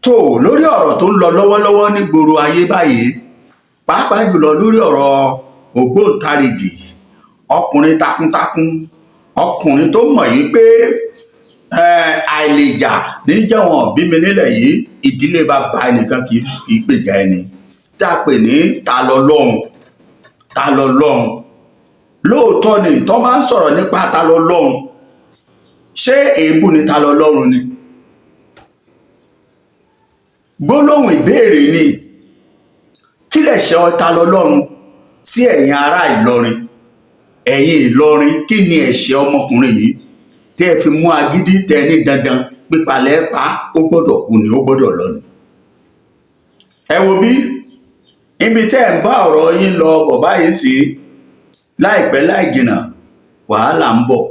Tó lórí ọ̀rọ̀ tó ń lọ lọ́wọ́lọ́wọ́ nígboro ayé báyìí, pàápàá jùlọ lórí ọ̀rọ̀ ògbóǹtarìgì ọkùnrin takuntakun, ọkùnrin tó mọ̀ yìí pé àìlèjà níjẹ̀wọ̀n bí mi nílẹ̀ yìí, ìdílé bàbá ẹnìkan kì í gbèjà ẹni tá a pè ní Ta lọ́lọ́run. Ta lọ́lọ́run lóòótọ́ ni tó bá ń sọ̀rọ̀ nípa Ta lọ́lọ́run, ṣé èébú ni Ta lọ́lọ́run ni? Gbólóhùn ìbéèrè ni. Kí lẹ̀ ṣe Ta lọ́lọ́run sí ẹ̀yin ará Ìlọrin? Ẹ̀yin Ìlọrin, kí ni ẹ̀ṣẹ̀ ọmọkùnrin yìí tẹ́ ẹ fi mú agídí tẹ́ ẹ ní dandan pípalẹ̀ pa, ó gbọ́dọ̀ kú ni, ó gbọ́dọ̀ lọ ni? Ẹ wo bí ibi tẹ́ ẹ̀ ń bá ọ̀rọ̀ yín lọ bọ̀ báyìí sí, láìpẹ́ láì jìnnà wàhálà ń bọ̀.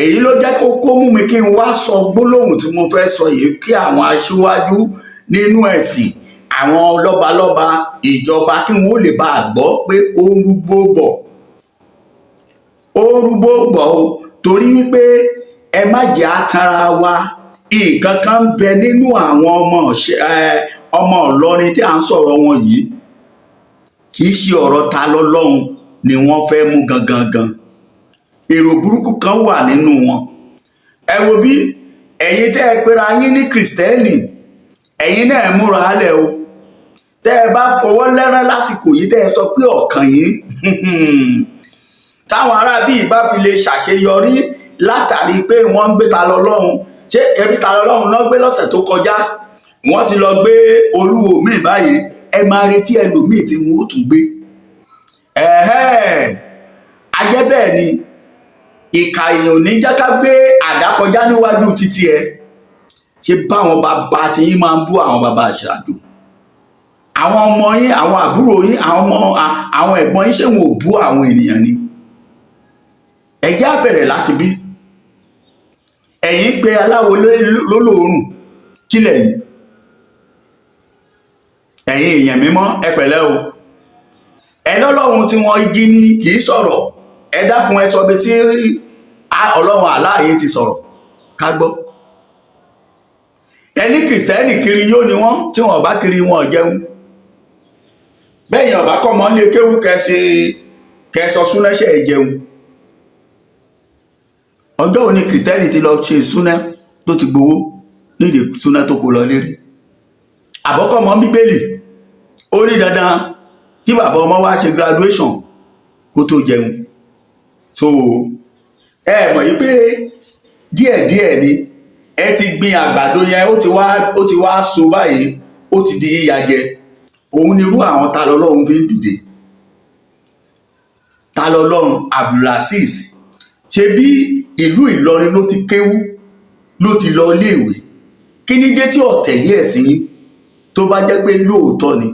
Èyí ló jẹ́ kó kó mú mi kí n wá sọ gbólóhùn tí mo fẹ́ sọ yìí, kí àwọn aṣíwájú nínú ẹ̀sìn, àwọn lọ́balọ́ba, ìjọba, kí wọ́n lè bá a gbọ́ pé ó ń rúgbó bọ̀, ó ń rúgbó bọ̀ o. Torí wípé ẹ má jẹ́ àtàrà wa, nǹkan kan ń bẹ nínú àwọn ọmọ Ìlọrin tí à ń sọ̀rọ̀ wọn yìí. Kì í ṣe ọ̀rọ̀ Ta lọ́lọ́run ni wọ́n fẹ́ mú gangan gan, èrò burúkú kan wà nínú wọn. Ẹ wo bí ẹ̀yin tẹ́ ẹ pera yín ní Kìrìsìtẹ́nì, ẹ̀yin náà múra lẹ̀ o. Tẹ́ ẹ bá fọwọ́ lẹ́rán lásìkò yìí, tẹ́ ẹ sọ pé ọ̀kàn yín, táwọn aráabí bá fi lè ṣàṣeyọrí látàrí pé wọ́n ń gbé Ta lọ́lọ́run, ṣé ẹbí Ta lọ́lọ́run náà gbé lọ́sẹ̀ tó kọjá, wọ́n ti lọ gbé olúwo míì báyìí. Ẹ máa retí ẹlòmíì tí wọ́n ó tún gbé. Ẹ̀hẹ́, ajẹ́ bẹ́ẹ̀ ni ìkà èèyàn ò ní jẹ́ ká gbé àdá kọjá níwájú títí ẹ. Ṣe báwọn bàbá tí yín máa ń bú àwọn bàbá àṣáájú, àwọn ọmọ yín, àwọn àbúrò yín, àwọn ọmọ àwọn ẹ̀gbọ́n yín, ṣé wọn ò bú àwọn ènìyàn ni? Ẹ jẹ́ á bẹ̀rẹ̀ láti bí ẹ̀yin pé aláwo lólóòórùn kílẹ̀ yìí. Ẹ̀yin èèyàn mímọ́, ẹ pẹ̀lẹ́ o. Ẹ lọ́lọ́run tí wọ́n igi ní kì í sọ̀rọ̀. Ẹ dákun, ẹ sọ bí tí Ọlọ́run aláàyè ti sọ̀rọ̀ ká gbọ́. Ẹni Kìrìsìtẹ́nì kiri yóò ní wọ́n, tí wọ́n bá kiri wọn jẹun. Bẹ́ẹ̀ yẹn ọ̀bá kọ́ mọ́ ní kéwú kẹsì kẹsọ súnáṣẹ́ jẹun. Ọjọ́ òní Kìrìsìtẹ́nì ti lọ ṣe súná tó ti gbowó nídìí súná tó kó lọ lérí àbọ́kọ́ mọ́ Bíbélì, ó ní dandan kí bàbá ọmọ wá ṣe graduation kó tó jẹun. So ẹ mọ̀ yí pé díẹ̀díẹ̀ ni ẹ ti gbin àgbàdo yẹn, ó ti wá so báyìí, ó ti di yíya jẹ. Òun ni irú àwọn Ta lọ́lọ́run fi ń dìde. Ta lọ́lọ́run Abdulrazeez, ṣe bí ìlú Ìlọrin ló ti kéwú, ló ti lọ iléèwé? Kí ní dé tí ọ̀tẹ̀lé ẹ̀sìn yín? Tó bá jẹ́ pé lóòótọ́ ni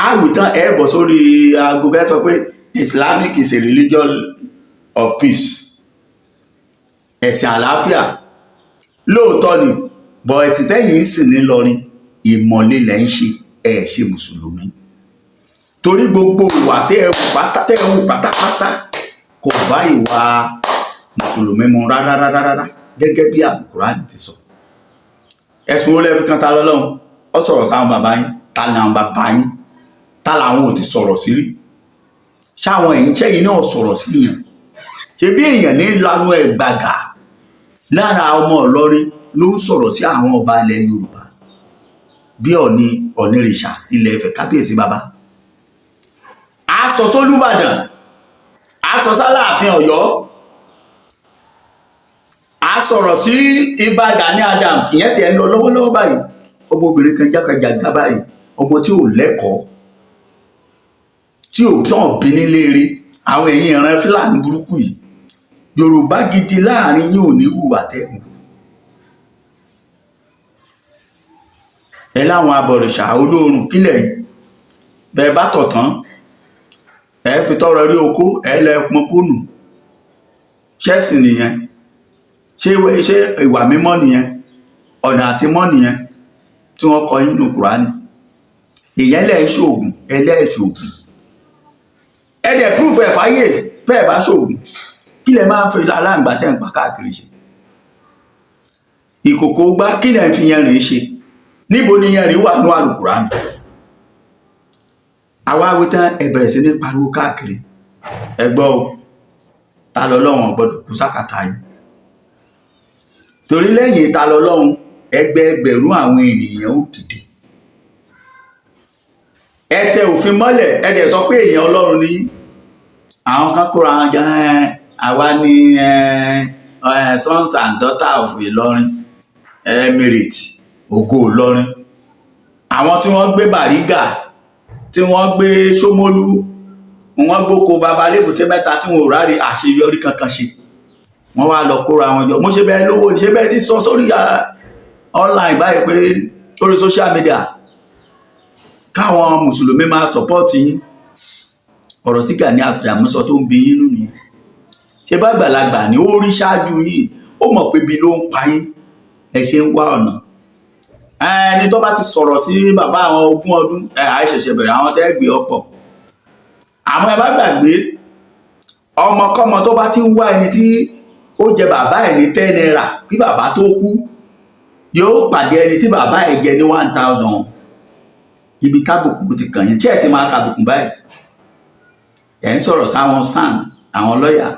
àwì tán, ẹ bọ̀ sórí aago kẹ́ sọ pé Islamic is a religion of peace, ẹ̀sìn àlàáfíà. Lóòótọ́ ni, bọ̀ ẹ̀sìn tẹ́yìn ń sìn nílọrin, ìmọ̀le lẹ̀ ń ṣe, ẹ̀ ṣe mùsùlùmí, torí gbogbo ìwà tẹ́ ẹ hù pátá, tẹ́ ẹ hù pátápátá, kò bá ìwà mùsùlùmí mu rárá rárá rárá, gẹ́gẹ́ bí Àlùkùránì ti sọ. Ẹ̀sùn wo lẹ fi kan Ta lọ́lọ́run? Ó sọ̀rọ̀ sáwọn bàbá yín. Ta ni àwọn bàbá yín? Ta làwọn ò ti sọ̀rọ̀ sí rí? Ṣáwọn ẹ̀yìn ṣẹ́yìn náà sọ̀rọ̀ sí yàn? Ṣe bí èèyàn ní lanu ẹ̀ gbàgà lára ọmọ Ìlọrin ló ń sọ̀rọ̀ sí àwọn ọba ilẹ̀ Yorùbá, bí Ọ̀ọ̀ni Ọ̀nìrìṣà tilẹ̀ Ifẹ̀, kábíyèsí bàbá, a sọ sólúbàdàn, a sọ sálàáfin Ọ̀yọ́, a sọ̀rọ̀ sí Ìbà Gani Adams. Ìyẹn tiẹ̀ ń lọ lọ́wọ́lọ́wọ́ báyìí. Ọmọbìnrin kan jákàjàgá báyìí, ọmọ tí ò lẹ́kọ̀ọ́, tí ò tán bí nílé rí, àwọn èyí ìran Fúlàní burúkú yìí. Yorùbá gidi láàrin yín ò ní hùwà tẹ́ ń hù. Ẹ láwọn abọ̀rìṣà olóorùn kílẹ̀ yìí. Bẹ́ẹ̀ bá tọ̀ tán, ẹ fi tọrọ rí okó, ẹ lẹ pọn kónù. Ṣẹ́sìn nìyẹn? Ṣé ìwà mímọ́ nìyẹn? Ọ̀nà àti mọ́ nìyẹn tí wọ́n kọ yín nù Kùránì? Ìyẹn lẹ̀ ń ṣoògùn, ẹ lẹ́ ṣoògùn, ẹ dẹ̀ proof ẹ̀ fáyè. Bẹ́ẹ̀ bá ṣoògùn, kí lẹ máa ń fi aláǹgbá tẹ́ ń pa káàkiri ṣe? Ìkòkò gbá, kí lẹ ń fi yẹn rìn ṣe? Níbo ni yẹn rí wà ní Àlùkùránì? Àwa wí tán, ẹ bẹ̀rẹ̀ sí ní pariwo káàkiri. Ẹ gbọ́ o, Ta lọ́lọ́run gbọ́dọ̀ kú sákàtà yìí, torí lẹ́yìn Ta lọ́lọ́run, ẹgbẹẹgbẹ̀rún àwọn ènìyàn ó dìde. Ẹ tẹ òfin mọ́lẹ̀, ẹ dẹ̀ sọ pé èèyàn Ọlọ́run ní. Àwọn kan kóra wọn jọ, àwa ní sons and daughter of Ìlọrin Emirate, Ògo Ìlọrin. Àwọn tí wọ́n gbé Bàrígà, tí wọ́n gbé Ṣómólú, wọ́n gbóko baba lébùté mẹ́ta, tí wọn ò rárí àṣeyọrí kankan ṣe, wọ́n wá lọ kóra wọn jọ. Mo ṣe bẹ́ẹ̀ lówó, ṣe bẹ́ẹ̀ ti sọ sórí online báyìí pé lórí social media káwọn mùsùlùmí máa support yín. Ọ̀rọ̀ tí Gani Adams sọ tó ń bí yín nù nìyẹn. Ṣé bá gbàlagbà ni ó rí ṣáájú yìí, ó mọ̀ pé ibi ló ń pa yín, ẹ ṣe ń wá ọ̀nà. Ẹni tó bá ti sọ̀rọ̀ sí bàbá àwọn 20 ọdún ẹ àìṣẹ̀ṣẹ̀ bẹ̀rẹ̀, àwọn tẹ́ gbé ọ̀pọ̀. Àmọ́ ẹ bá gbàgbé, ọmọkọ́mọ tó bá ti ń wá ẹni tí ó jẹ bàbá ẹ̀ ní ₦10 kí bàbá tó kú, yóò pàdé ẹni tí bàbá ẹ̀ jẹ ní 1,000. Ibi tábùkù ti kàn yín tí ẹ̀ ti máa kàbùkù báyìí, ẹ̀ ń sọ̀rọ̀ sáwọn SAN, àwọn lọ́ọ̀yà,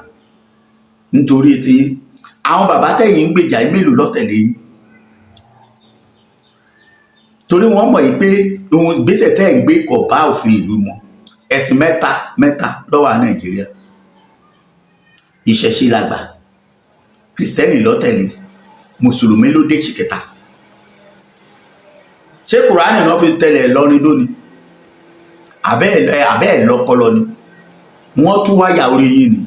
nítorí tí àwọn bàbá tẹ̀yìn ń gbèjà mélòó lọ́tẹ̀lé yín, torí wọ́n mọ̀ yìí pé ohun ìgbésẹ̀ tẹ́ ẹ̀ ń gbé kò bá òfin ìlú mu. Ẹ̀sìn mẹ́ta mẹ́ta ló wà Nàìjíríà: ìṣẹ̀ṣe làgbà, kìrìsìtẹ́nì ló tẹ̀lé, mùsùlùmí ló dé ṣìkẹta. Ṣé Kùránì náà fi tẹ̀lé lọ́rin dóni? Àbẹ́ ẹ̀ lọ́pọlọ ni wọ́n tún wáyà orí yín ni.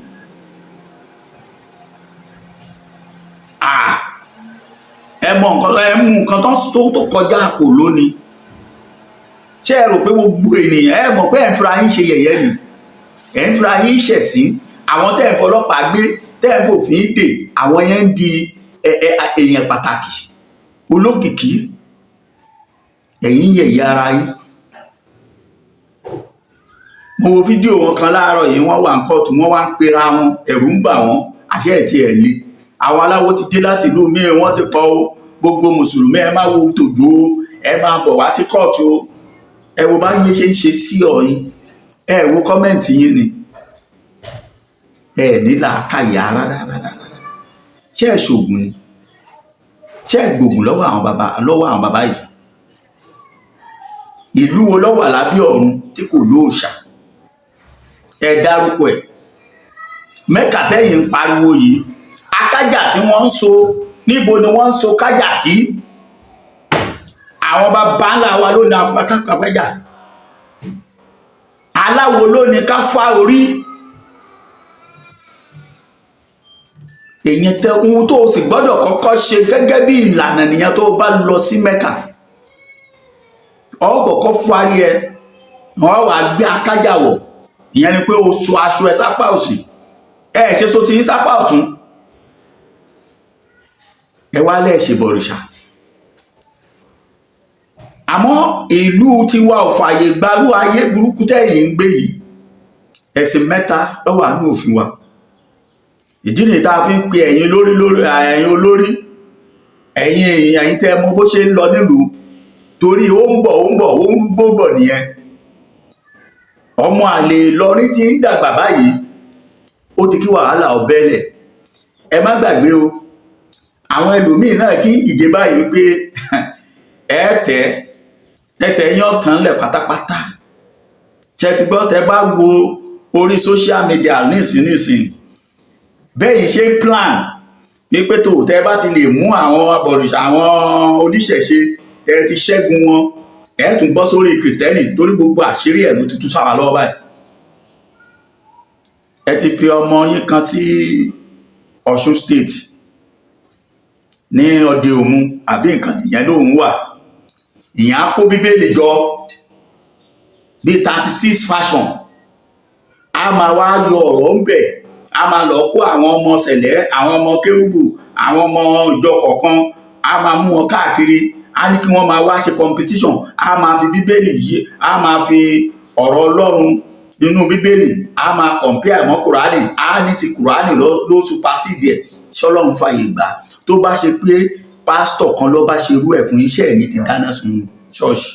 Ẹ mọ nǹkan, ẹ mú nǹkan tó kọjá kò lónìí. Ṣé ẹ rò pé gbogbo ènìyàn, ẹ mọ̀ pé ẹ̀ ń fira yín ṣe yẹ̀yẹ́ ni, ẹ̀ ń fira yín ṣẹ̀sín? Àwọn tẹ́ ẹ̀ ń fọlọ́pàá gbé, tẹ́ ẹ̀ ń fòfin dè, àwọn yẹn ń di èèyàn pàtàkì, olókìkí. Ẹ̀yin yẹ̀yẹ́ ara yín. Mo wo fídíò wọn kan láàárọ̀ yìí, wọ́n wà ní kóòtù, wọ́n wá ń pera wọn, ẹ̀rù ń bà wọ́n. Àṣẹ ẹ̀ tí ẹ̀ le, àwọn aláwo ti dé láti ìlú míì, wọ́n ti pọ̀ o. Gbogbo mùsùlùmí, ẹ má wo tòjó, ẹ máa bọ̀ wá sí kóòtù o. Ẹ wo bá yé ṣe ń ṣe sí ọ̀yin, ẹ wo comment yín ni. Ẹ ní làákàyè rárá rárá. Ṣé ẹ ṣoògùn ni? Ṣé ẹ gbògùn lọ́wọ́ àwọn bàbá yìí? Ìlú wo ló wà lábẹ́ ọ̀run tí kò lóòṣà? Ẹ dárúkọ ẹ̀. Mẹ́kà tẹ́yìn ń pariwo yìí, akájà tí wọ́n ń so, níbo ni wọ́n ń so kájà sí? Àwọn bàbá ńlá wa ló ní akájà. Aláwo ló ní ká fá orí. Èyàn tẹ ohun tó o sì gbọ́dọ̀ kọ́kọ́ ṣe gẹ́gẹ́ bí ìlànà nìyẹn. Tó o bá lọ sí Mẹ́kà, ọ kọ́kọ́ fárí ẹ, wọ́n wàá gbé akájà wọ̀. Ìyẹn ni pé o so aṣọ ẹ sápá òsì, ẹ ṣe so ti yín sápá ọ̀tún. Ẹ wá lẹ́ẹ̀ ṣe bọ̀rìṣà, àmọ́ ìlú tiwa ò fààyè gbarú ayé burúkú tẹ̀yìn ń gbé yìí. Ẹ̀sìn mẹ́ta ló wà nínú òfin wa. Ìdí nìyí tá a fi ń pe ẹ̀yin lórí lórí, ẹ̀yin olórí, ẹ̀yin èèyàn, ẹ̀yin tẹ́ ẹ mọ bó ṣe ń lọ nílùú, torí ó ń bọ̀, ó ń bọ̀, ó ń rúgbó bọ̀ nìyẹn. Ọmọ àlè Ìlọrin ti ń dàgbà báyìí, ó ti kí wàhálà ọbẹ̀lẹ̀. Ẹ má gbàgbé o, àwọn ẹlòmíín náà ti ń dìde báyìí pé ẹ tẹ ẹsẹ̀ yín ọ̀tàn lẹ̀ pátápátá. Ṣe ti gbọ́? Tẹ bá wo orí social media nísìn nísìn bẹ́ẹ̀ yìí ṣe plan ní pé tó tẹ bá ti lè mú àwọn abọ̀rìṣà, àwọn oníṣẹ̀ṣe, tẹ ti ṣẹ́gun wọn, ẹ tún bọ́ sórí kìrìsìtẹ́nì, torí gbogbo àṣírí ẹ̀ ló ti tú sáwà lọ́wọ́ báyìí. Ẹ ti fi ọmọ yín kan sí Ọ̀ṣun State ní ọdẹ Òmu àbí nǹkan nìyẹn lóun wà. Ìyẹn á kó bíbélì jọ bíi 36 fashion, a máa wá yọ ọ̀rọ̀ ń bẹ̀, a máa lọ kó àwọn ọmọ sẹ̀lẹ̀, àwọn ọmọ kérúbù, àwọn ọmọ ìjọ kọ̀ọ̀kan, a máa mú wọn káàkiri, a ní kí wọ́n máa wá ṣe competition. A máa fi bíbélì yìí, a máa fi ọ̀rọ̀ Ọlọ́run nínú bíbélì, a máa compare mọ́ Kùránì, a ní ti Kùránì ló supersede ẹ̀. Ṣọlọ́run fàyè gbà? Tó bá ṣe pé Pásítọ̀ kan ló bá ṣerú ẹ̀ fún iṣẹ́ ẹ̀ ní ti dáná sun ṣọ́ọ̀ṣì.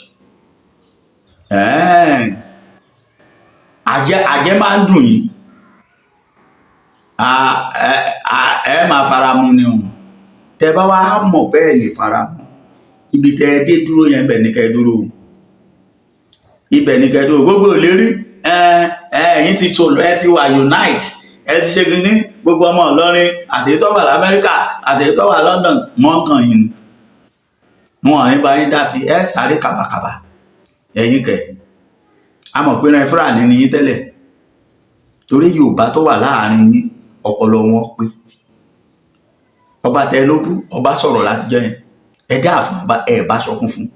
Àjẹ́ àjẹ́ máa ń dùn yín, ẹ máa fara mu ni o. Tẹ bá wá mọ̀ bẹ́ẹ̀ lè fara mu, ibi tẹ ẹ dé dúró yẹn, bẹ̀ ní kẹ́ ẹ dúró o, ibẹ̀ ní kẹ́ ẹ dúró. Gbogbo ìlérí ẹ ẹ ẹ̀yin ti sọ̀rọ̀, ẹ ti wà unite, ẹ ti ṣe kínní, gbogbo ọmọ Ìlọrin, àtèyí tó wà lamẹ́ríkà, àtèyí tó wà London, wọ́n kàn yín ni wọn ò ní bá yín dá sí. Ẹ sáré kàbàkàbà. Ẹ̀yin kẹ̀, a mọ̀ pé rẹ Fúlàní ni yín tẹ́lẹ̀, torí Yorùbá tó wà láàrin yín, ọpọlọ wọn pé. Ọba tẹ ló bú, ọba sọ̀rọ̀ látijọ́ yẹn. Ẹ dá àfún ọba, ẹ bá aṣọ funfun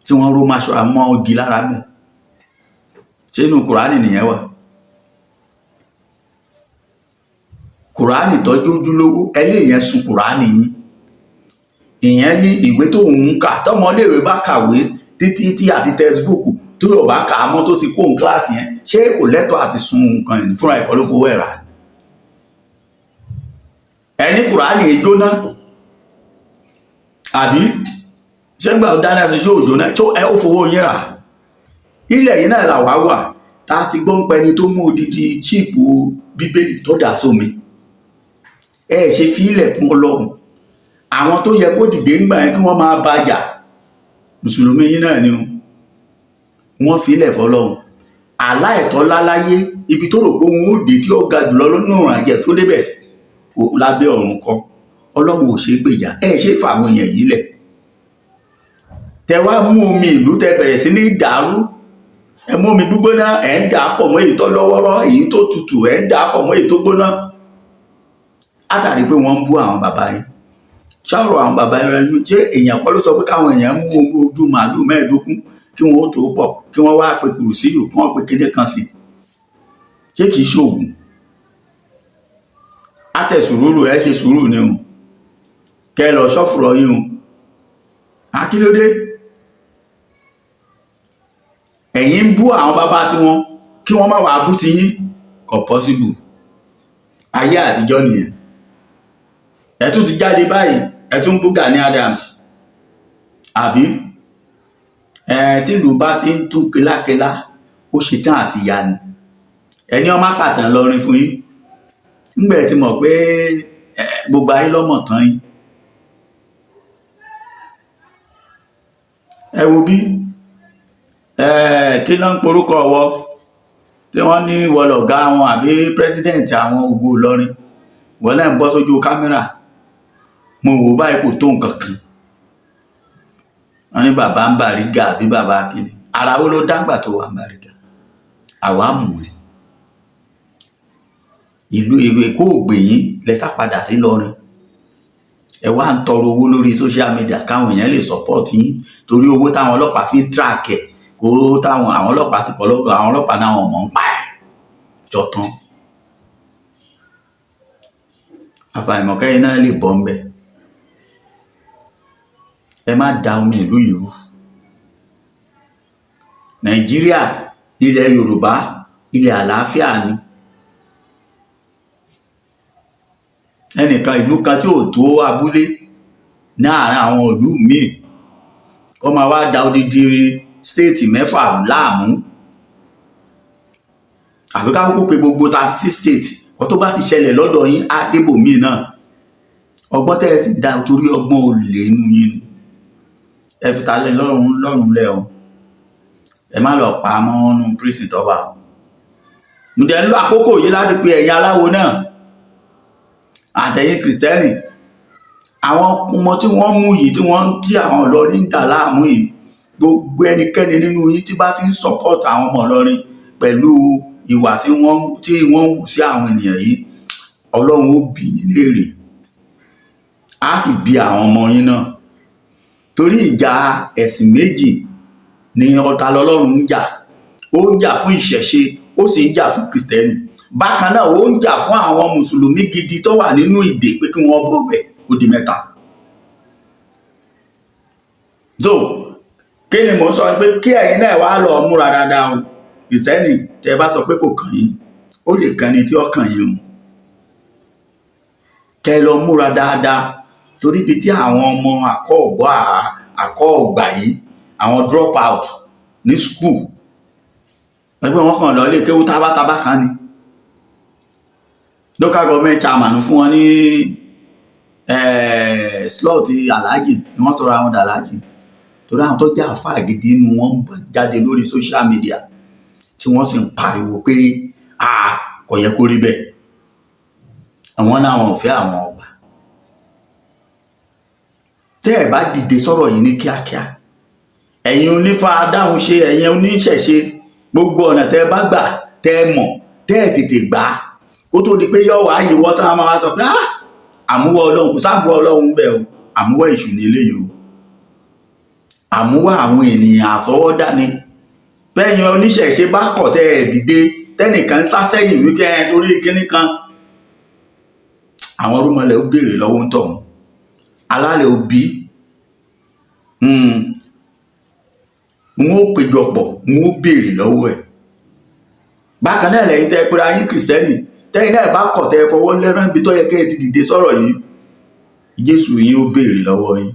tí wọ́n ró máṣọ àmọ́ igi lára mẹ́. Ṣé inú Kùránì nìyẹn wà? Kùránì tọ́jú ojúlówó ẹlẹ́yìn sun Kùránì yín, ìyẹn ní ìwé tó ń kà. Tọmọléèwé bá kàwé títí tí àti textbook tó yóò bá kà á mọ́, tó ti kó òun kíláàsì yẹn, ṣé kò lẹ́tọ̀ọ́ àti sun nǹkan ẹ̀ fúnra ẹ̀kọ́ ló fowó ẹ̀ rà? Ẹni Kùránì jóná àbí? Ṣé ń gbà dáná sí? Ṣé ò jóná tó ẹ ó fowó yín rà? Ilẹ̀ yìí náà làwa wà tá a ti gbọ́n pẹ́ni tó mú odidi chíìpù Bíbélì tó dà sómi. Ẹ ṣe fílẹ̀ fún Ọlọ́run. Àwọn tó yẹ kó dìde ńgbà yẹn kí wọ́n máa bàjà, mùsùlùmí yín náà ni o, wọ́n fílẹ̀ fọlọ́run. Aláìtọ́ láláyé, ibi tó rò pé òun ó dé tí ó ga jùlọ lónìí ọ̀run àjẹ́ tó débẹ̀ lábẹ́ ọ̀run kọ́. Ọlọ́run ò ṣe é gbèjà. Ẹ ṣe fà àwọn èèyàn yìí lẹ̀, tẹ wá mú omi ìlú, tẹ bẹ̀rẹ̀ sí ní dàrú. Ẹ mú omi gbígbóná, ẹ ń dà á pọ̀ mọ́ èyí tó lọ́wọ́rọ́, èyí tó tutù, ẹ ń dà á pọ̀ mọ́ èyí tó gbóná, látàrí pé wọ́n ń bú àwọn bàbá yín. Ṣọ́rọ̀ àwọn bàbá yín rẹ̀ ṣé èèyàn kọ́ ló sọ pé káwọn èèyàn mú omi ojú màálù 15 kí wọ́n ó tó pọ̀, kí wọ́n wá pe kùrùsíyù, kí wọ́n pe kinní kan sí? Ṣé kìí ṣoògùn? Á tẹ̀ sùúrù, ẹ ṣe sùúrù ni o. Kẹ lọ ṣọ́fùrọ̀ yín o. Akílódé ẹ̀yin ń bú àwọn bàbá tiwọn, kí wọ́n má wàá bú ti yín? Kò possible. Ayé àtijọ́ nìyẹn. Ẹ tún ti jáde báyìí, ẹ tún bú Gani Adams, àbí? Ẹ tìlú bá ti ń tún kílákílá, ó ṣe tán àti ya ni. Ẹni ọmọ pàtàn lọrin fún yín ńgbẹ tí mọ̀ pé gbogbo ayé lọ́mọ̀ tán yín. Ẹ wo bí kí ló ń porúkọ wọ tí wọ́n ní wọ́n lọ̀gá wọn àbí president àwọn Ògo Ìlọrin, wọ́n náà ń bọ́ sójú kámẹ́rà. Mo wò báyìí, kò tó nǹkan kan. Wọ́n ní bàbá ń Bàrígà àbí bàbá kìíní. Ara wo ló dágbà tó wà ń Bàrígà? Àwa mọ̀ ẹ́. Ìlú ìwé kó gbè yín lẹ sá padà sí Ìlọrin. Ẹ wá ń tọrọ owó lórí social media káwọn èèyàn lè support yín, torí owó táwọn ọlọ́pàá fi ń track ẹ̀ kó táwọn àwọn ọlọ́pàá sì kọ́ lọ́wọ́ àwọn ọlọ́pàá náà, wọ́n mọ̀ ń pa ẹ̀ jọ̀tán. Àfàìmọ̀ kẹ́yìn náà lè bọ́ ńbẹ̀. Ẹ má da omi ìlú yìí rú. Nàìjíríà, ilẹ̀ Yorùbá, ilẹ̀ àlàáfíà ni. Ẹnìkan ìlú kan tí ò tó abúlé ní àárín àwọn ìlú míì kó máa wá da odidi stéètì 6 láàmú, àbí ká kúkú pé gbogbo 36 state kó tó bá ti ṣẹlẹ̀ lọ́dọ̀ yín, á débò míì náà. Ọgbọ́n tẹ́ ẹ sì dá, torí ọgbọ́n olè inú yín ni. Ẹ fi ta lẹ́ lọ́rùn lọ́rùn lẹ́ o. Ẹ má lọ pa á mọ́ nínú prison tó wà o. Mo dẹ̀ ń lo àkókò yìí láti pe ẹ̀yin aláwo náà àtẹ̀yin Kìrìsìtẹ́nì. Àwọn ọmọ tí wọ́n mú yìí, tí wọ́n tí àwọn Ìlọrin ń dà láàmú yìí, gbogbo ẹnikẹ́ni nínú yín tí bá ti ń support àwọn ọmọ Ìlọrin pẹ̀lú ìwà tí wọ́n ń hù sí àwọn ènìyàn yìí, Ọlọ́run ó bi yín léèrè, á sì bi àwọn ọmọ yín náà, torí ìjà ẹ̀sìn méjì ni ọ̀tá lọ́lọ́run ń jà. Ó ń jà fún ìṣẹ̀ṣe, ó sì ń jà fún Kìrìsìtẹ́nì bákan náà. Ó ń jà fún àwọn mùsùlùmí gidi tó wà nínú ìdè pé kí wọ́n bọ̀ bẹ̀. Ó di mẹ́ta. So kí ni mò ń sọ? Pé kí ẹ̀yin náà wá lọ múra dáadáa o. Kìrìsìtẹ́nì, tẹ́ bá sọ pé kò kàn yín, ó lè kàn ní tí ó kàn yín o. Kẹ́ ẹ lọ múra dáadáa. Torí ibi tí àwọn ọmọ àkọ́ọ̀gbọ́ àkọ́ọ̀gbà yìí, àwọn drop out ní school, ẹgbẹ́ wọn kàn lọ ilé kéwú tábátábá kan ni. Local government chairman fún wọn ní slot aláàjì ni wọ́n sọ̀rọ̀ àwọn dàlájì, torí àwọn tó jẹ́ àfáà gidi inú wọn ń jáde lórí social media tí wọ́n sì ń pariwo pé a kò yẹ kó rí bẹ́ẹ̀. Àwọn náà, wọn ò fẹ́ àwọn ọgbà. Tẹ́ ẹ̀ bá dìde sọ̀rọ̀ yìí ní kíákíá, ẹ̀yin onífá dáhùn ṣe, ẹ̀yin oníṣẹ̀ṣe, gbogbo ọ̀nà tẹ́ ẹ bá gbà, tẹ́ ẹ mọ̀, tẹ́ ẹ tètè gbà á, kó tó di pé yọ̀ wá yìí wọ́ tán, a máa sọ pé, "Ah, àmúwọ́ Ọlọ́run." Kò sáàmúwọ́ Ọlọ́run bẹ́ẹ̀ o. Àmúwọ́ èṣù ní eléyìí o. Àmúwọ́ àwọn ènìyàn àfọwọ́dá ni. Bẹ́ẹ̀yin oníṣẹ̀ṣe bá kọ̀, tẹ́ ẹ dìde, tẹ́nìkan ń sá sẹ́yìn wípé ẹ torí kíní kan, àwọn rúmọlẹ̀ ó béèrè lọ́wọ́ ń tọ̀hún, alálẹ̀ òbí n ó péjọpọ̀, n ó béèrè lọ́wọ́ ẹ̀. Bákan náà, lẹ́yìn tẹ́ pé ayé Kìrìsìtẹ́nì, tẹ́yìn náà bá kọ̀, tẹ́ fọwọ́ lẹ́rán ibi tó yẹ kẹ́ ẹ ti dìde sọ̀rọ̀ yìí, Jésù yín ó béèrè lọ́wọ́ yín.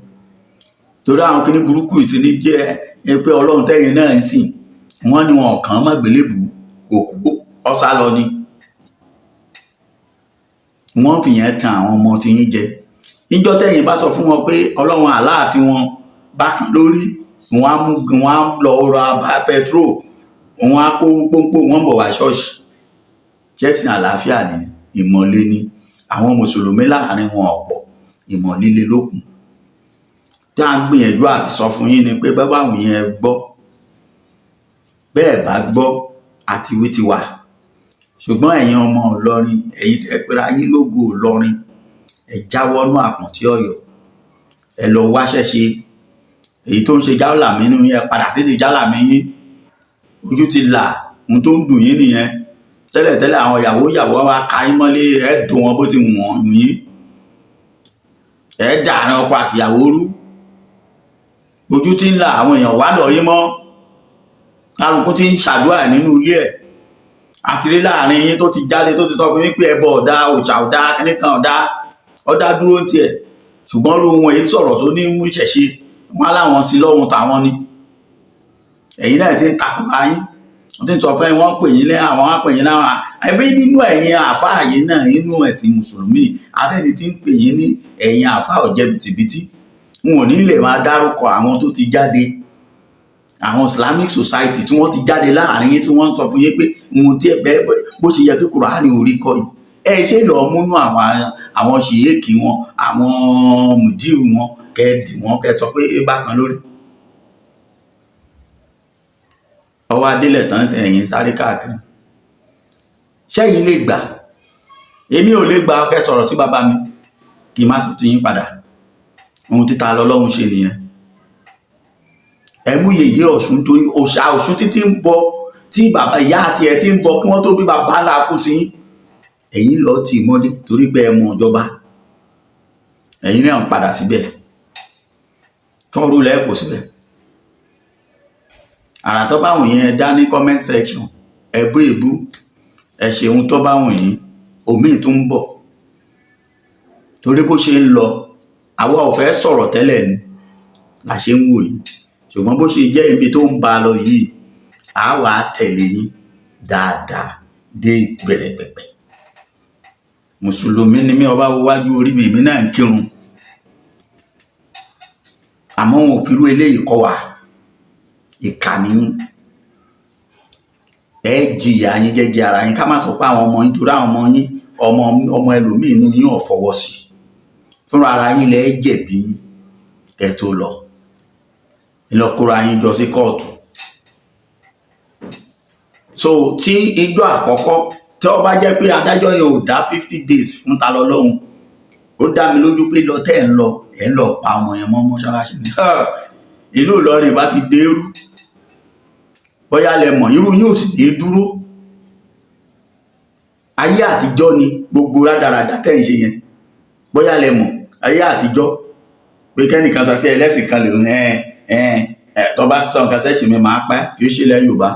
Torí àwọn kíní burúkú yìí ti ní jẹ́ ẹ pé Ọlọ́run tẹ́yìn náà ń sìn, wọ́n ní wọn kàn án mọ́ gbélébùú, kò kú, ọ̀sá lọ ni. Wọ́n fìyẹn tan àwọn ọmọ tí yín jẹ. Níjọ́ tẹ́yìn bá sọ fún wọn pé Ọlọ́run àlá àti wọn bákan lórí wọn, á mú wọn, á lọ ra petrol, wọn á kó pọ́npọ́n, wọn bọ̀ wá ṣọ́ọ̀ṣì. Ṣẹ́sìn àlàáfíà ni ìmọ̀le ni. Àwọn mùsùlùmí láàrin wọn, ọ̀pọ̀ ìmọ̀ líle lókun. Tí a ń gbìyànjú àti sọ fún yín ni pé bábá àwọn yẹn gbọ́, bẹ́ẹ̀ bá gbọ́, àti wí ti wà. Ṣùgbọ́n ẹ̀yin ọmọ Ìlọrin, ẹ̀yin tẹ́ pera yín lógo Ìlọrin, ẹ jáwọ́ nú àpọ̀ntí ọ̀yọ́, ẹ lọ wáṣẹ́ ṣe. Èyí tó ń ṣe jálà mí nínú yẹn, padà sí ti jálà mí yín. Ojú ti là, ohun tó ń dùn yín nìyẹn. Tẹ́lẹ̀tẹ́lẹ̀, àwọn ìyàwó ìyàwó wa ka yín mọ́lé, ẹ dùn wọn bó ti wù wọ́n yín, ẹ dàrin ọkọ àtìyàwó rú. Ojú ti ń là, àwọn èèyàn wá lọ yín mọ́. Kálukú ti ń ṣàdúrà nínú ilé ẹ̀. Àti rí láàrin yín tó ti jáde, tó ti sọ fún yín pé ẹbọ ọ̀dà, òòṣà ọ̀dà, kíníkan ọ̀dà, ọ̀dà dúró ń tiẹ̀. Ṣùgbọ́n irú wọn èyí sọ̀rọ̀ tó ní mú ìṣẹ̀ṣe wọn láwọn sí lọ́hùn tàwọn ni. Ẹ̀yin náà ti ń takùrà yín, wọ́n ti ń sọ fún yín, wọ́n pè yín lẹ́ àwọn, wọ́n pè yín láwọn ẹbí nínú ẹ̀yin àáfàá yìí náà, nínú ẹ̀sìn mùsùlùmí adẹ́ni tí ń pè yín ní ẹ̀yin àáfàá ọ̀jẹ̀ bìtìbìtì. N ò ní lè máa dárúkọ àwọn tó ti jáde, àwọn Islamic Society tí wọ́n ti jáde láàrin yín, tí wọ́n ń sọ fún yín pé ohun tí ẹ bẹ́ẹ̀ bó ṣe yẹ kí Kùránì orí kọ́ yìí. Ẹ ṣe lọ múnú àwọn ṣìyéèkì wọn, àwọn mùdíù wọn, kẹ dì wọn, kẹ sọ pé bákan lórí ọwọ́ adélẹ̀ tán. Ẹ̀yìn sáré káàkiri, ṣẹ́yìn lè gbà? Èmi ò lè gbà kẹ́ sọ̀rọ̀ sí bàbá mi kí n má sọ ti yín padà. Ohun títa lọ́lọ́run ṣe nìyẹn. Ẹ mú yèyé Ọ̀ṣun, torí òòṣà Ọ̀ṣun títí ń bọ, tí bàbá ìyá àti ẹ̀ ti ń bọ kí wọ́n tó bí bàbá ńlá kú ti yín. Ẹ̀yin lọ tì mọ́lé torí pé ẹ mọ ìjọba. Ẹ̀yin náà ń padà síbẹ̀, tọ́rù lẹ́ẹ̀kọ́ síbẹ̀. Àrà tó bá wùn yín, ẹ dá ní comment section, ẹ bú èbú, ẹ ṣeun tó bá wùn yín. Òmíì tún ń bọ̀, torí bó ṣe ń lọ, àwa ò fẹ́ sọ̀rọ̀ tẹ́lẹ̀ ni la ṣe ń wò yín. Ṣùgbọ́n bó ṣe jẹ́ ibi tó ń ba lọ yìí, a wà á tẹ̀lé yín dáadáa dé ìbẹ̀rẹ̀ pẹ̀pẹ̀. Mùsùlùmí ni mí, ọba wo wájú orí mi, èmi náà ń kírun, àmọ́ wọn ò fi irú eléyìí kọ́ wa. Ìkà nìyí, ẹ jìyà yín jẹ́jẹ́ ara yín. Ká má sọ pé àwọn ọmọ yín, torí àwọn ọmọ yín, ọmọ ọmọ ẹlòmíì inú yín ò fọwọ́ sí. Fúnra ara yín lẹ jẹ̀bi yín kẹ́ tó lọ lọ kóra yín jọ sí kóòtù. So tí ijó àkọ́kọ́ tí ó bá jẹ́ pé adájọ́ yẹn ò dá 50 days fún Ta lọ́lọ́run, ó dá mi lójú pé lọ tẹ́ ẹ̀ ń lọ, ẹ̀ ń lọ pa ọmọ yẹn mọ́ mọ́ṣáláṣí ni. Ìlú Ìlọrin bá ti dérú, bóyá lẹ mọ̀, irú yóò sì ní dúró. Ayé àtijọ́ ni gbogbo rádaràdà tẹ́ ń ṣe yẹn. Bóyá lẹ mọ̀, ayé àtijọ́ pé kẹ́nìkan sọ pé ẹlẹ́sìn kan lè ẹ ẹ ẹ tó bá sọ nǹkan sẹ́ẹ̀tì mi máa pẹ́, kì í ṣe ilẹ̀ Yorùbá.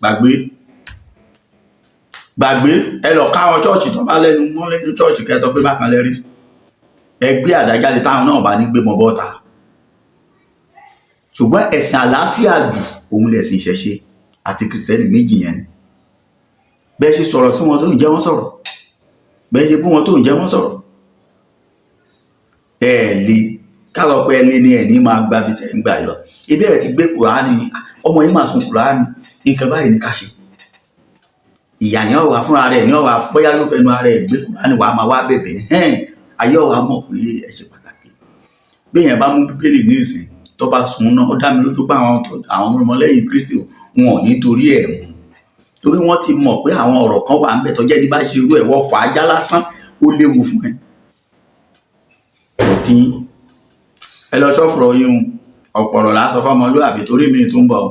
Gbàgbé, gbàgbé. Ẹ lọ káwọn church tó bá lẹ́nu mọ́ lẹ́nu church kẹtọ pé bákan lẹ́rí. Ẹ gbé àdá jáde táwọn náà bá ní gbé mọ́ bọ́ta. Ṣùgbọ́n ẹ̀sìn àlàáfíà jù òun lẹ̀sìn ìṣẹ̀ṣe àti Kìrìsìtẹ́nì méjì yẹn ni. Bẹ́ẹ̀ ṣe sọ̀rọ̀ tí wọ́n tó ń jẹ́ wọ́n sọ̀rọ̀, bẹ́ẹ̀ ṣe bú wọn tó ń jẹ́ wọ́n sọ̀rọ̀. Ẹ lè kálọ̀ pé ẹ lé ní ẹ̀ ní máa gba bí tẹ̀ ń gbà lọ. Ibi ẹ̀ ti gbé Kùránì, ọmọ yìí máa sun Kùránì, nǹkan báyìí ní ká ṣe. Ìyá yẹn wà fúnra rẹ̀ ní ọ̀wà, bóyá ló fẹnu ara ẹ̀ gbé Kùránì wàá máa wá bẹ̀bẹ̀ ní hẹ́n. Ayé ọ̀wà mọ̀ pé ẹ ṣe pàtàkì. Bí èèyàn bá mú Bíbélì ní ìsìn tó bá sun náà, ó dá mi lójú pé àwọn ọmọlẹ́yìn Kristi wọn ò ní torí ẹ̀ mú, torí wọ́n ti mọ̀ pé àwọn ọ̀rọ̀ kan wà ń bẹ̀ tó jẹ́ ní bá ṣe irú ẹ̀ wọ́n fà á já lásán, ó léwu fún ẹ. Kò tí ẹ lọ ṣọ́fùrọ̀ yín ọ̀pọ̀rọ̀ lásán fọmọlúwàbí, torí mi tún bọ̀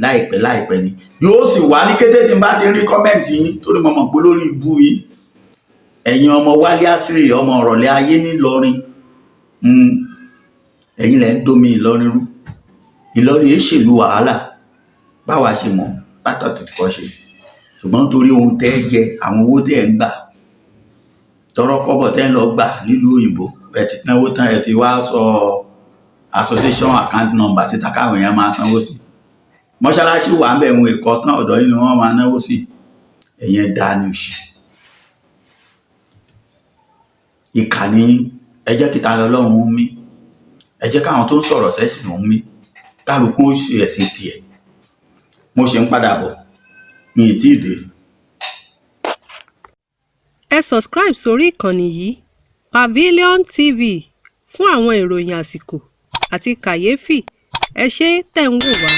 láìpẹ́ láìpẹ́ ni yóò sì wá ní kété tí n bá ti rí comment yín, torí mo mọ̀ pé lórí ibú yín, ẹ̀yin ọmọ Wálé Àsírí, ọmọ ọ̀rọ̀lẹ́ ayé nílọrin, ẹ̀yin lẹ̀ ń domi Ìlọrin rú. Ìlọrin yìí ṣèlú wàhálà báwa ṣe mọ̀ látọ̀tì kọ́ ṣe, ṣùgbọ́n nítorí ohun tẹ́ jẹ, àwọn owó tẹ́ ń gbà, tọrọ kọ́bọ̀ tẹ́ ń lọ gbà nílùú òyìnbó, ẹ ti náwó tán, ẹ ti wá sọ association account number síta káwọn èèyàn máa sanwó sí. Mọ́ṣáláṣí wà ń bẹ̀ wọn èkó tán, ọ̀dọ̀ yìí ni wọ́n máa náwó sí. Ẹ̀yẹn dá ní òṣì ìkànnì. Ẹ jẹ́ kí Ta Lọ́lọ́run ń mí, ẹ jẹ́ káwọn tó ń sọ̀rọ̀ sẹ́sìn ń mí, kálukú ó ṣe ẹ̀sìn tiẹ̀. Mo ṣe ń padà bọ̀, mi ì tí ì dé. Ẹ subscribe sórí ìkànnì yìí Pavilion TV fún àwọn ìròyìn àsìkò àti kàyéfì. Ẹ ṣé tẹ̀ ń wò wá.